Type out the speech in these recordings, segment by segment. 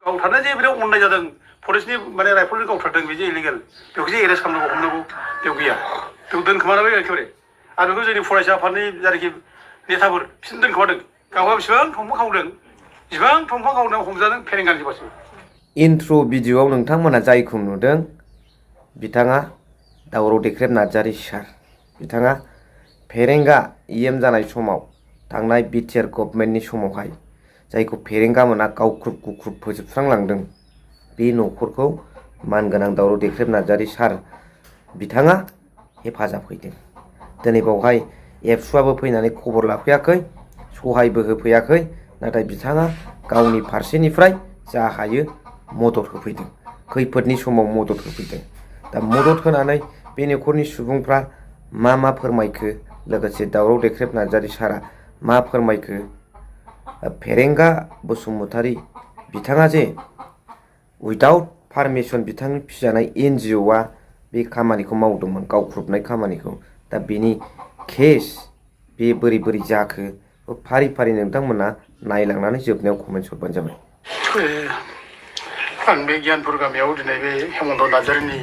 गावथारनाय जे बिराद अननाय जादों फरेस्टनि माने राइफलनि गावथारदों बे जे इलिगेल बेखौसो एरेस्ट खालामनांगौ हमनांगौ बेयाव गैया बेखौ दोनखोमानानै एखेबारे आरो बेखौ जोंनि फरायसा आफादनि जायनाखि नेताफोर बिसोरनो दोनखोमादों गावहा बेसेबां दंफां खावदों बेसेबां दंफां खावनायाव हमजादों फेरेंगानि जोबासो इन्ट्र' भिडिअ'आव नोंथांमोना जायखौ नुदों बिथाङा दावराव देख्रेब नार्जारि सार बिथाङा फेरेंगा EM जानाय समाव थांनाय बिटिआर गभर्नमेन्टनि समावहाय जायखौ फेरेंगामोना गावख्रुब गुख्रुब फोजोबस्रांलांदों बे न'खरखौ मानगोनां दावराव देख्रेब नार्जारि सार बिथाङा हेफाजाब होदों दिनै बावहाय एबसुआबो फैनानै खबर लाफैयाखै सहायबो होफैयाखै नाथाय बिथाङा गावनि फारसेनिफ्राय जा हायो मदद होफैदों खैफोदनि समाव मदद होफैदों दा मदद होनानै बे न'खरनि सुबुंफ्रा मा फोरमायखो लोगोसे दावराव देख्रेब नार्जारि सारा मा फोरमायखो फेरेंगा बसुमतारी बिथाङा जे उइदाउट पारमिसन बिथांनि फिजानाय NGOआ बे खामानिखौ मावदोंमोन गावख्रुबनाय खामानिखौ दा बेनि केस बे बोरै जाखो फारि फारि नोंथांमोना नायलांनानै जोबनायाव कमेन्ट हरबानो जाबाय आं बे गियानपुर गामियाव दिनै बे हेमन्त नार्जारिनि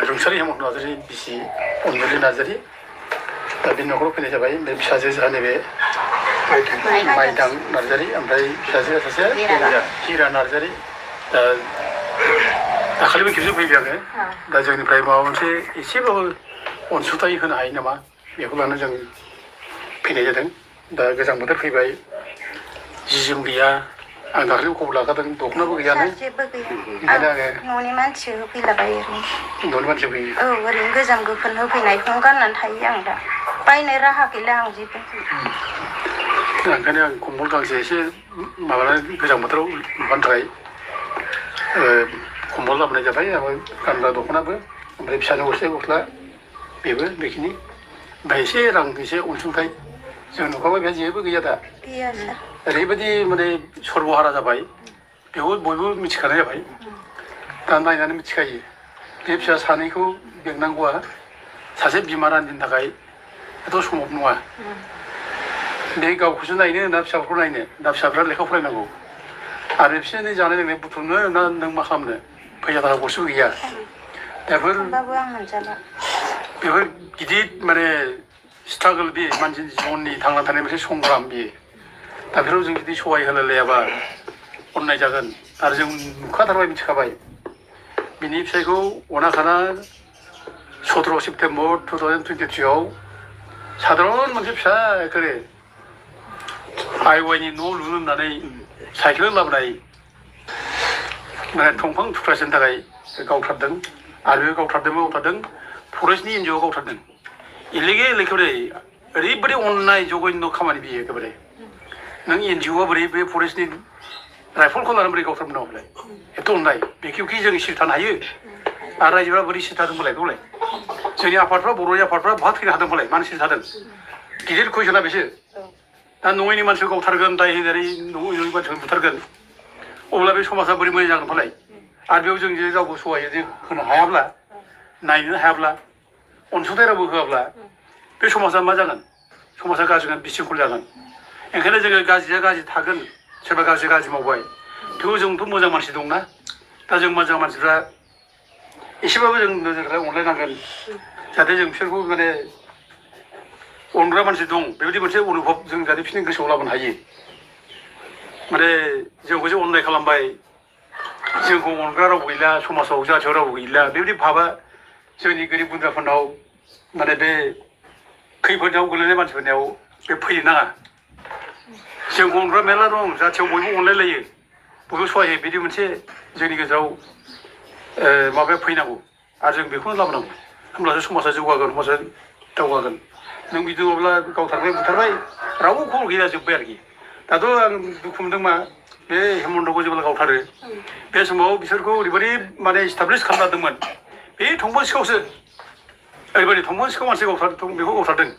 रुंसारि हेमन्त नार्जारिनि बिसि अनजुलि नार्जारि दा बे न'खराव फैनाय जाबाय बे फिसाजो जानो बे माइदां नार्जारि ओमफ्राय फिसाजोआ सासे हिरा नार्जारि दा दाखालिबो खेबसे फैबाय आङो दा जोंनिफ्राय माबा मोनसे एसेबाबो अनसुंथाइ होनो हायो नामा बेखौ लानानै जों फैनाय जादों दा गोजां बोथोर फैबाय जि जोम गैया आं दाखालिबो खबर लाखादों दख'नाबो गैयानो ओंखायनो आङो न'नि मानसि होफैलाबायो न'नि मानसि फैयो औ ओरैनो गोजाम गोफोन होफैनायखौनो गाननानै थायो आं दा बायनो राहा गैला आं जेबो ओंखायनो आं कम्बल गांसे एसे माबानानै गोजां बोथोराव माबानो थाखाय कम्बल लाबोनाय जाबाय ओमफ्राय गानग्रा दख'नाबो ओमफ्राय फिसानो गस्ला बेबो बेखिनि ओमफ्राय एसे रां एसे अनसुंथाइ जों नुखाबाय बेहा जेबो गैया दा ओरैबायदि माने सर्बहारा जाबाय बेखौ बयबो मिथिखानाय जाबाय दा नायनानै मिथिखायो बे फिसा सानैखौ बेंनांगौआ सासे बिमा रानिनि थाखाय एथ' सम्भब नङा बे गावखौसो नायनो ना फिसाफोरखौ नायनो दा फिसाफ्रा लेखा फरायनांगौ आरो बिसोरनि जानाय लोंनाय बुथुमनो ना नों मा खालामनो फैसा थाखा गरसेबो गैया बेफोर गिदिर माने स्ट्रागोल बे मानसिनि जिबननि थांना थानाय मोनसे संग्राम बेयो दा बेफोराव जों जुदि सहाय होलायलायाबा अननाय जागोन आरो जों नुखाथारबाय मिथिखाबाय बिनि फिसायखौ अनाखाना 17 सेप्तेम्बर 2022आव साधारन मोनसे फिसा एखेबारे IOI नि न' लुनो होननानै साइकेल लाबोनाय माने दंफां थुख्रासेनि थाखाय गावथारदों आरो बे गावथारदों फरेस्टनि NGO गावथारदों इलिगेल एखेबारे ओरैबायदि अननाय जघन्य खामानि बियो एखेबारे नों NGOआ बोरै बे फरेस्टनि राइफलखौ लानानै बोरै गावथारमोन होनलाय एथ' अननाय बेखेवखि जों सिरि थानो हायो आरो रायजोफ्रा बोरै सिरि थादों होनलाय बेखौलाय जोंनि आफादफ्रा बर'नि आफादफ्रा बहा थैनो हादों होनलाय मानो सिरि थादों गिदिर कुइसना बेसो दा नङैनि मानसिखौ गावथारगोन दाय होनानै नङै मानसिखौ बुथारगोन अब्ला बे समाजा बोरै मोजां जागोन फालाय आरो बेयाव जों जे रावबो सहाय जे होनो हायाब्ला नायनो हायाब्ला अनसुंथाइ रावबो होआब्ला बे समाजा मा जागोन समाजा गाज्रि जागोन बिसिंखल जागोन ओंखायनो जोङो गाज्रिया गाज्रि थागोन सोरबा गाज्रि मावबाय थेवबो जोंथ' मोजां मानसि दंना दा जों मोजां मानसिफ्रा एसेबाबो जों नोजोर अनलायनांगोन जाहाथे जों बिसोरखौ माने अनग्रा मानसि दं बेबायदि मोनसे अनुभब जों जाहाथे बिसोरनि गोसोआव लाबोनो हायो माने जोंखौ जे अननाय खालामबाय जोंखौ अनग्रा रावबो गैला समाजाव जाथियाव रावबो गैला बेबायदि भाबा जोंनि गोरिब गुन्द्राफोरनाव माने बे खैफोदाव गोलैनाय मानसिफोरनियाव बे फैनो नाङा जोंखौ अनग्रा मेरला दं जाथियाव बयबो अनलायलायो बयबो सहाय होयो बिदि मोनसे जोंनि गेजेराव माबाया फैनांगौ आरो जों बेखौनो लाबोनांगौ होमब्लासो समाजा जौगागोन समाजा दावगागोन नों बिदि नङाब्ला गावथारबाय बुथारबाय रावबो खबर गैया जोब्बाय आरोखि दाथ' आं दुखु मोनदों मा बे हेमन्तखौ जेब्ला गावथारो बे समाव बिसोरखौ ओरैबायदि माने इस्टाब्लिस खालामदोंमोन बे थंबन सिखावसो ओरैबायदि थंबन सिखाव मानसि बेखौ गावथारदों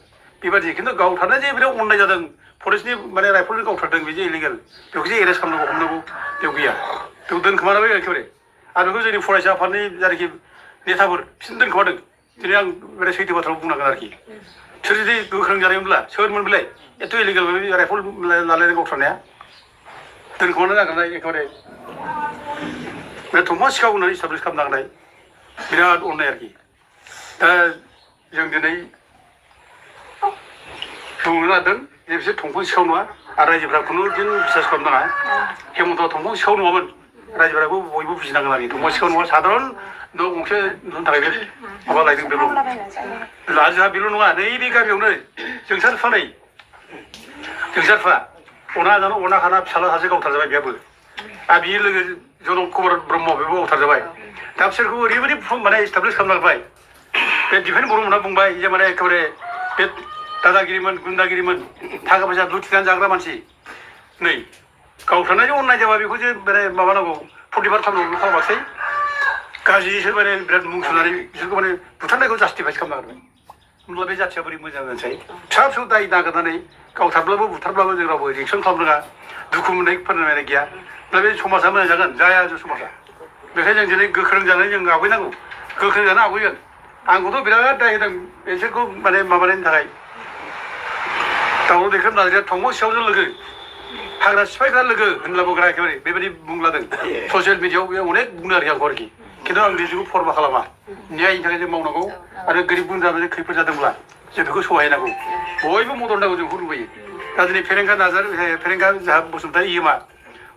बेबायदि खिन्थु गावथारनाय जे बिराद अननाय जादों फरेस्टनि माने राइफलनि गावथारदों बे जे इलिगेल बेखौसो एरेस्ट खालामनांगौ हमनांगौ बेयाव गैया बेखौ दोनखोमानानै एखेबारे आरो बेखौ जोंनि फरायसा आफादनि जायनाखि नेताफोर बिसोरनो दोनखोमादों दिनै आं बे सैथो बाथ्राखौ बुंनांगोन आरोखि बिसोर जुदि गोख्रों जानायमोनब्ला सोरमोन बेलाय एथ' इलिगेल राइफल लालायनाय गावथारनाया दोनखोमानो नागिरनाय एखेबारे बे दंफां सिखाव होननानै इस्टाब्लिस खालामनो नागिरनाय बिराद अननाय आरोखि दा जों दिनै बुंनो नागिरदों जे बिसोर दंफां सिखाव नङा आरो रायजोफ्रा खुनु दिन बिसास खालामनो नाङा हेमन्तआ दंफां सिखाव नङामोन रायजोफ्राबो बयबो बुजिनांगोन आरोखि दंफां सिखाव नङा साधारन न' गंसे लुनो थाखाय बे माबा लायदों बेल' आरो जोंहा बेल' नङा नैबे गामियावनो जोंसारफा नै जोंसारफा अना खाना फिसाला सासे गावथारजाबाय बेहाबो आरो बियो लोगो जनक कुमार ब्रह्म बेबो गावथारजाबाय दा बिसोरखौ ओरैबायदि माने इस्टाब्लिस खालामनांबाय बे दिफेन बर'मोनहा बुंबाय जे माने एखेबारे बे दादागिरिमोन गुन्दागिरिमोन थाखा फैसा लुथिनानै जाग्रा मानसि नै गावथारनायजों अननाय जाबा बेखौ जे माने माबानांगौ प्रतिबाद खालामनांगौ खालामासै गाज्रिसो माने बिराद मुं सुनानै बिसोरखौ माने बुथारनायखौ जास्टिफाइस खालामनांगोन होमब्ला बे जाथिया बोरै मोजां जानोसै फिसा फिसौ दाय नागिरनानै गावथारब्लाबो बुथारब्लाबो जों रावबो रिएक्सन खालामनो रोङा दुखु मोननाय फोरमायनाय गैया दा बे समाजा मोजां जागोन जाया जों समाजा बेखायनो जों दिनै गोख्रों जानानै जों आवगायनांगौ गोख्रों जानो आवगायगोन आंखौथ' बिराद दाय होदों बिसोरखौ माने माबानायनि थाखाय दावराव देख्रेब नाजारिया थंग' सिखावजों लोगो हाग्रा सिफायग्रा लोगो होनलाबो ग्रा एखेबारे बेबायदि बुंलादों ससियेल मिडियाआव बे अनेक बुङो आरोखि आंखौ आरोखि खिन्थु आं बिदिखौ फरमा खालामा न्यायनि थाखाय जों मावनांगौ आरो गोरिब गुन्द्रानो खैफोद जादोंब्ला जों बेखौ सहायनांगौ बयबो मदद नांगौ जों बेखौ लुबैयो दा दिनै फेरेंगा जाहा बसुमतारी इएमआ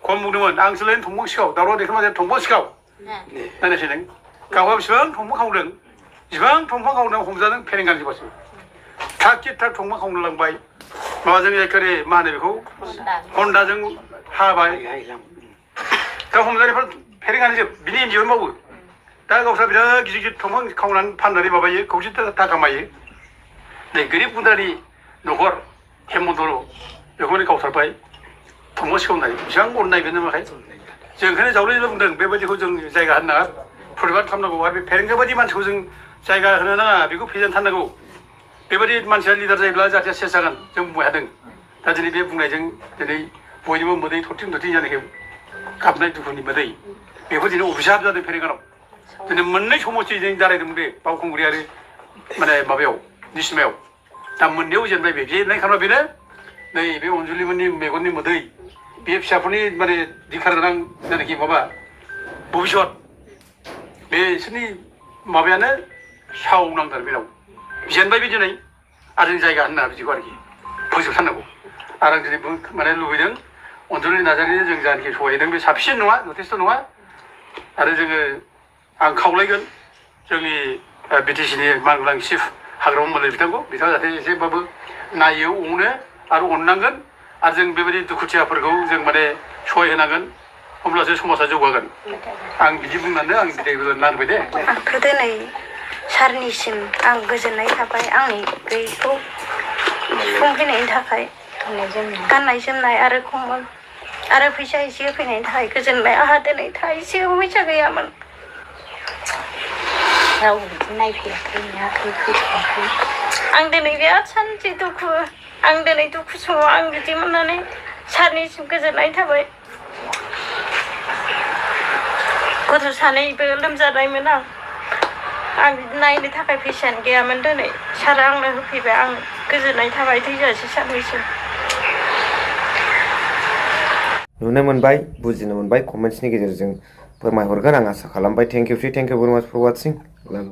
खम बुंदोंमोन आंसोलायनो थंग' सिखाव दावराव देख्रेब नाजारिया थंग' सिखाव नायनायसै नों गावहा बेसेबां थंग' खावदों जिबां थंफां खावनायाव हमजादों फेरेंगानि जोबासो थाग थिग थाग थंफां खावनो लांबाय माबाजों एखेबारे मा होनो बेखौ हन्डाजों हाबाय दा हमजानायफ्रा फेरेंगानि जोब बिनि एनजिअ मावो दा गावस्रा बिराद गिदिर गिदिर थंफां खावनानै फाननानै माबायो खौसे थाखा खामायो नै गोरिब गुन्द्रानि न'खर हेमन्त बेखौनो गावथारबाय थंग' सिखावनाय बेसेबां अननाय बेनो माखाय जों ओंखायनो जावले बुंदों बेबायदिखौ जों जायगा होनो नाङा प्रतिबाद खालामनांगौ आरो बे फेरेंगा बायदि मानसिखौ जों जायगा होनो नाङा बेखौ फेजेनथारनांगौ बेबायदि मानसिया लिडार जायोब्ला जाहाथे सेस जागोन जों बुंबाय थादों दा दिनै बे बुंनायजों दिनै बयनिबो मोदै थरथिं थरथिं जानायखौ गाबनाय दुखुनि मोदै बेफोर दिनै अभिसाब जादों फेरेंगानाव दिनै मोननै समस्थिजों दारायदों बे बावखुंग्रि आरो माने माबायाव निसिमायाव दा मोननैयाव जेनबाय बे जेननाय खारना बेनो नै बे अनजुलिमोननि मेगननि मोदै बे फिसाफोरनि माने दिखार गोनां जायनाखि माबा भबिसत बिसोरनि माबायानो साव नांदों बेनाव जेनबाय बे दिनै आरो जों जायगा होनना बिदिखौ आरोखि फोजोबथारनांगौ आरो आं दिनै माने लुबैदों अनजुलि नार्जारिनो जों जायनाखि सहायदों बे साबसिन नङा जथेस्थ' नङा आरो जोङो आं खावलायगोन जोंनि बिटिसिनि मानगोनां चिफ हाग्रामा मोदाय बिथाङा जाहाथे एसेबाबो नायो अनो आरो अननांगोन आरो जों बेबायदि दुखुथियाफोरखौ जों माने सहाय होनांगोन होमब्लासो समाजा जौगागोन आं बिदि बुंनानै आं बिदाय नांबाय दे आंथ' दिनै सारनिसिम आं गोजोननाय थाबाय आंनि गैयैखौ सुफुंफैनायनि थाखाय गाननाय जोमनाय आरो खमल आरो फैसा एसे होफैनायनि थाखाय गोजोनबाय आंहा दिनै थाइसेबो फैसा गैयामोन रावबो बिदि नायफैयाखै नेयाखै फैथ'वाखै आं दिनै बिराद सानसे दुखु आं दिनै दुखु समाव आं बिदि मोननानै सारनिसिम गोजोननाय थाबाय गथ' सानैबो लोमजानायमोन आं नायनो थाखाय फैसायानो गैयामोन दिनै सारा आंनो होफैबाय आं गोजोननाय थाबाय थैजासे सारनिसिम नुनो मोनबाय बुजिनो मोनबाय कमेन्ट्सनि गेजेरजों फोरमायहरगोन आं आसा खालामबाय थेंक इउ भेरि माच फर वाचिं